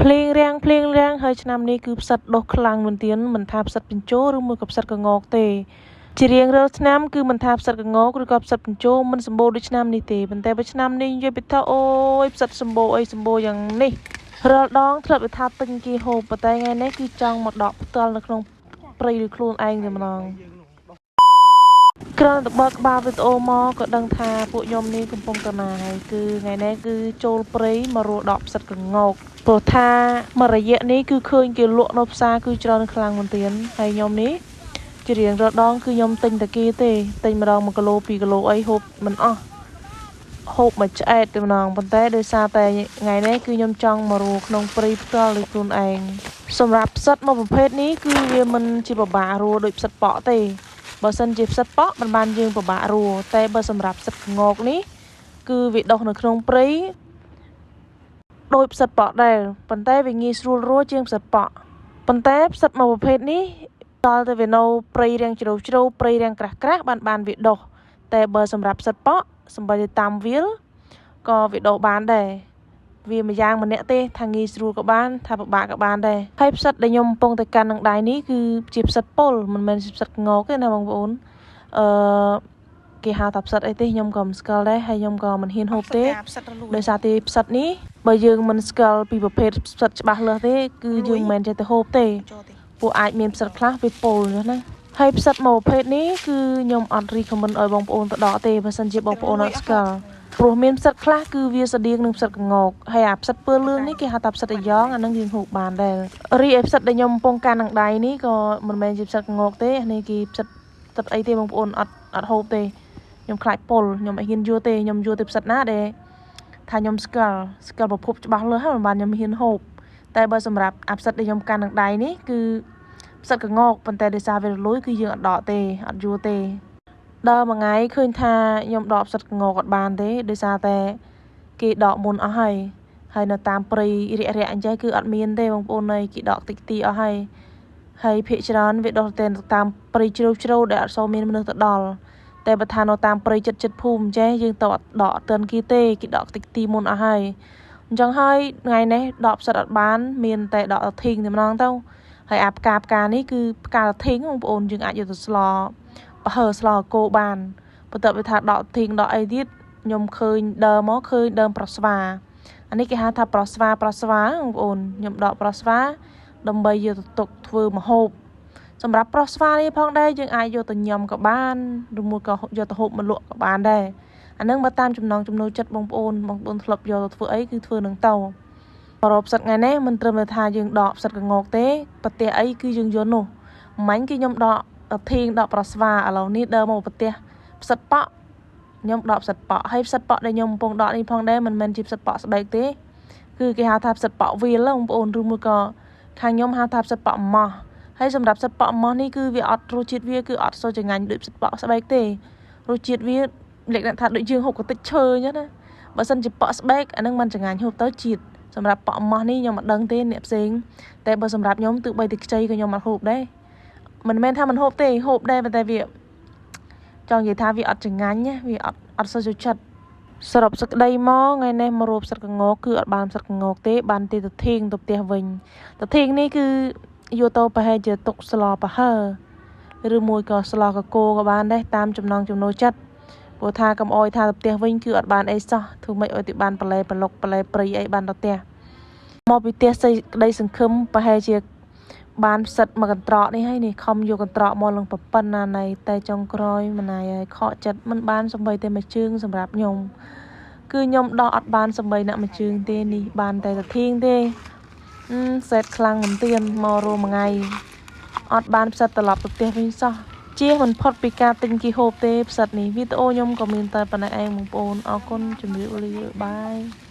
ភ្លៀងរាំងភ្លៀងរាំងហើយឆ្នាំនេះគឺផ្សិតដុះខ្លាំងមែនទែនមិនថាផ្សិតបញ្ជោឬមួយក៏ផ្សិតក្ងោកទេជារៀងរាល់ឆ្នាំគឺមិនថាផ្សិតក្ងោកឬក៏ផ្សិតបញ្ជោមិនសម្បូរដូចឆ្នាំនេះទេប៉ុន្តែបើឆ្នាំនេះនិយាយពីថាអូយផ្សិតសម្បូរអីសម្បូរយ៉ាងនេះរាល់ដងធ្លាប់តែថាទិញគេហូបប៉ុន្តែថ្ងៃនេះគឺចង់មកដកផ្ទាល់នៅក្នុងព្រៃឬខ្លួនឯងតែម្ដងគ្រាន់តែបើកក្បាលវីដេអូមកក៏ដឹងថាពួកខ្ញុំនេះកំពុងទៅណាហើយគឺថ្ងៃនេះគឺចូលព្រៃមករកដកផ្សិតក្ងោកព្រោះថាមួយរយៈនេះគឺឃើញគេលក់នៅផ្សារគឺច្រើនខ្លាំងមែនទែនហើយខ្ញុំនេះជារៀងរាល់ដងគឺខ្ញុំទិញតែគេទេទិញម្ដង1គីឡូ2គីឡូអីហូបមិនអស់ហូបមួយឆ្អែតតែម្ដងប៉ុន្តែដោយសារតែថ្ងៃនេះគឺខ្ញុំចង់មករកក្នុងព្រៃផ្ទាល់ដោយខ្លួនឯងសម្រាប់ផ្សិតមួយប្រភេទនេះគឺវាមិនជាពិបាករកដូចផ្សិតប៉ក់ទេបើសិនជាផ្សិតប៉ក់មិនបានយើងពិបាករកតែបើសម្រាប់ផ្សិតក្ងោកនេះគឺវាដុះនៅក្នុងព្រៃដូចផ្សិតប៉ក់ដែរប៉ុន្តែវាងាយស្រួលរកជាងផ្សិតប៉ក់ប៉ុន្តែផ្សិតមួយប្រភេទនេះដល់តែវានៅព្រៃរាំងជ្រៅជ្រៅព្រៃរាំងក្រាស់ក្រាស់បានវាដុះតែបើសម្រាប់ផ្សិតប៉ក់សំបីទៅតាមវាលក៏វាដុះបានដែរវាមួយយ៉ាងម្នាក់ទេថាងាយស្រួលក៏បានថាពិបាកក៏បានដែរហើយផ្សិតដែលខ្ញុំកំពុងតែកាន់នឹងដៃនេះគឺជាផ្សិតពុលមិនមែនជាផ្សិតក្ងោកទេណាបងប្អូនអឺគេហៅថាផ្សិតអីទេខ្ញុំក៏មិនស្គាល់ដែរហើយខ្ញុំក៏មិនហ៊ានហូបទេដោយសារទេផ្សិតនេះបើយើងមិនស្គាល់ពីប្រភេទផ្សិតច្បាស់លាស់ទេគឺយើងមិនមែនចេះទៅហូបទេពួកអាចមានផ្សិតខ្លះវាពុលណាហើយផ្សិតមួយប្រភេទនេះគឺខ្ញុំអត់ recommend ឲ្យបងប្អូនទៅដកទេបើសិនជាបងប្អូនអត់ស្គាល់ព្រោះមានផ្សិតខ្លះគឺវាស្តៀងនឹងផ្សិតក្ងោកហើយអាផ្សិតពើលឿងនេះគេហៅថាផ្សិតអាយ៉ងអានឹងយើងហូបបានដែររីឯផ្សិតដែលខ្ញុំកំពុងកាន់នឹងដៃនេះក៏មិនមែនជាផ្សិតក្ងោកទេនេះគេផ្សិតទឹកអីទេបងប្អូនអត់ហូបទេខ្ញុំខ្លាចពុលខ្ញុំអត់ហ៊ានយួរទេខ្ញុំយួរទៅផ្សិតណាដែលថាខ្ញុំស្គាល់ប្រភពច្បាស់លាស់ហើយមិនបានខ្ញុំហ៊ានហូបតែបើសម្រាប់អាផ្សិតដែលខ្ញុំកាន់នឹងដៃនេះគឺផ្សិតក្ងោកប៉ុន្តែដោយសារវារលួយគឺយើងអត់ដកទេអត់យួរទេដល់មួយថ្ងៃឃើញថាខ្ញុំដកផ្សិតក្ងោកអត់បានទេដោយសារតែគេដកមុនអស់ហើយហើយនៅតាមព្រៃរាក់រាក់អញ្ចឹងគឺអត់មានទេបងប្អូនអើយគេដកតិចទីអស់ហើយហើយភាគច្រើនវាដុះតែតាមព្រៃជ្រៅជ្រៅដែលអត់សូវមានមនុស្សទៅដល់តែបើថានៅតាមព្រៃចិត្តចិត្តភូមិអញ្ចឹងយើងទៅអត់ដកអត់ទាន់គេទេគេដកតិចទីមុនអស់ហើយអញ្ចឹងហើយថ្ងៃនេះដកផ្សិតអត់បានមានតែដកធីងតែម្ដងទៅហើយអាផ្កានេះគឺផ្កាធីងបងប្អូនយើងអាចយកទៅស្លប្រហើស្លគោបានបន្ទាប់ពីថាដកធីងដកអីទៀតខ្ញុំឃើញដើមមកឃើញដើមប្រស្វាអានេះគេហៅថាប្រស្វាបងប្អូនខ្ញុំដកប្រស្វាដើម្បីយកទៅទុកធ្វើម្ហូបសម្រាប់ប្រស្វានេះផងដែរយើងអាចយកទៅញ៉ាំក៏បានឬមួយក៏យកទៅហូបមកលក់ក៏បានដែរអានឹងបើតាមចំណងចំណូលចិត្តបងប្អូនធ្លាប់យកទៅធ្វើអីគឺធ្វើនឹងទៅបរោផ្សិតថ្ងៃនេះមិនត្រឹមតែថាយើងដកផ្សិតក្ងោកទេប្រទេសអីគឺយើងយកនោះមិញគឺខ្ញុំដកធីងដកប្រស្វាឥឡូវនេះដើរមកប្រទេសផ្សិតប៉ក់ខ្ញុំដកផ្សិតប៉ក់ហើយផ្សិតប៉ក់ដែលខ្ញុំកំពុងដកនេះផងដែរមិនមែនជាផ្សិតប៉ក់ស្បែកទេគឺគេហៅថាផ្សិតប៉ក់វាលបងប្អូនឬមួយក៏ខាងខ្ញុំហៅថាផ្សិតប៉ក់ម៉ោះហើយសម្រាប់ផ្សិតប៉ក់ម៉ោះនេះគឺវាអត់រសជាតិវាគឺអត់សូវចងាញ់ដូចផ្សិតប៉ក់ស្បែកទេរសជាតិវាលក្ខណៈថាដូចយើងហូបកាតិចឈើអញ្ចឹងណាបើសិនជាប៉ក់ស្បែកអានឹងមិនចងាញ់ហូបទៅជាតិសម្រាប់ប៉ក់ម៉ោះនេះខ្ញុំមិនដឹងទេអ្នកផ្សេងតែបើសម្រាប់ខ្ញុំទោះបីតែខ្ចីក៏ខ្ញុំអត់ហូបដែរមិនមែនថាមិនហូបទេហូបដែរប៉ុន្តែវាចង់និយាយថាវាអត់ចងាញ់ណាវាអត់សូវចូលចិត្តសរុបសេចក្តីមកថ្ងៃនេះមករកផ្សិតក្ងោកគឺអត់បានផ្សិតក្ងោកទេបានទេទៅធីងទៅផ្ទះវិញទៅធីងនេះគឺយកទៅប្រហែលជាទុកស្លប្រហើឬមួយក៏ស្លកកូក៏បានដែរតាមចំណងចំណូលចិត្តព្រោះថាកុំអោយថាទៅផ្ទះវិញគឺអត់បានអីសោះធ្វើម៉េចឲ្យទៅបានបន្លែប្លុកបន្លែព្រៃអីបានទៅផ្ទះមកពីផ្ទះសេចក្តីសង្ឃឹមប្រហែលជាបានផ្សិតមកកន្ត្រកនេះហើយនេះខំយកកន្ត្រកមកឡើងប៉ុណ្ណាណៃតែចុងក្រោយម្នាយឲ្យខកចិត្តមិនបានសំបីតែមួយជើងសម្រាប់ខ្ញុំគឺខ្ញុំដោះអត់បានសំបីអ្នកមួយជើងទេនេះបានតែទៅធៀងទេសេតខ្លាំងមែនទែនមករមួយថ្ងៃអត់បានផ្សិតត្រឡប់ទៅផ្ទះវិញសោះជៀសមិនផុតពីការទិញគេហូបទេផ្សិតនេះវីដេអូខ្ញុំក៏មានតែប៉ុណ្ណេះឯងបងប្អូនអរគុណជំរាបលាបាយ។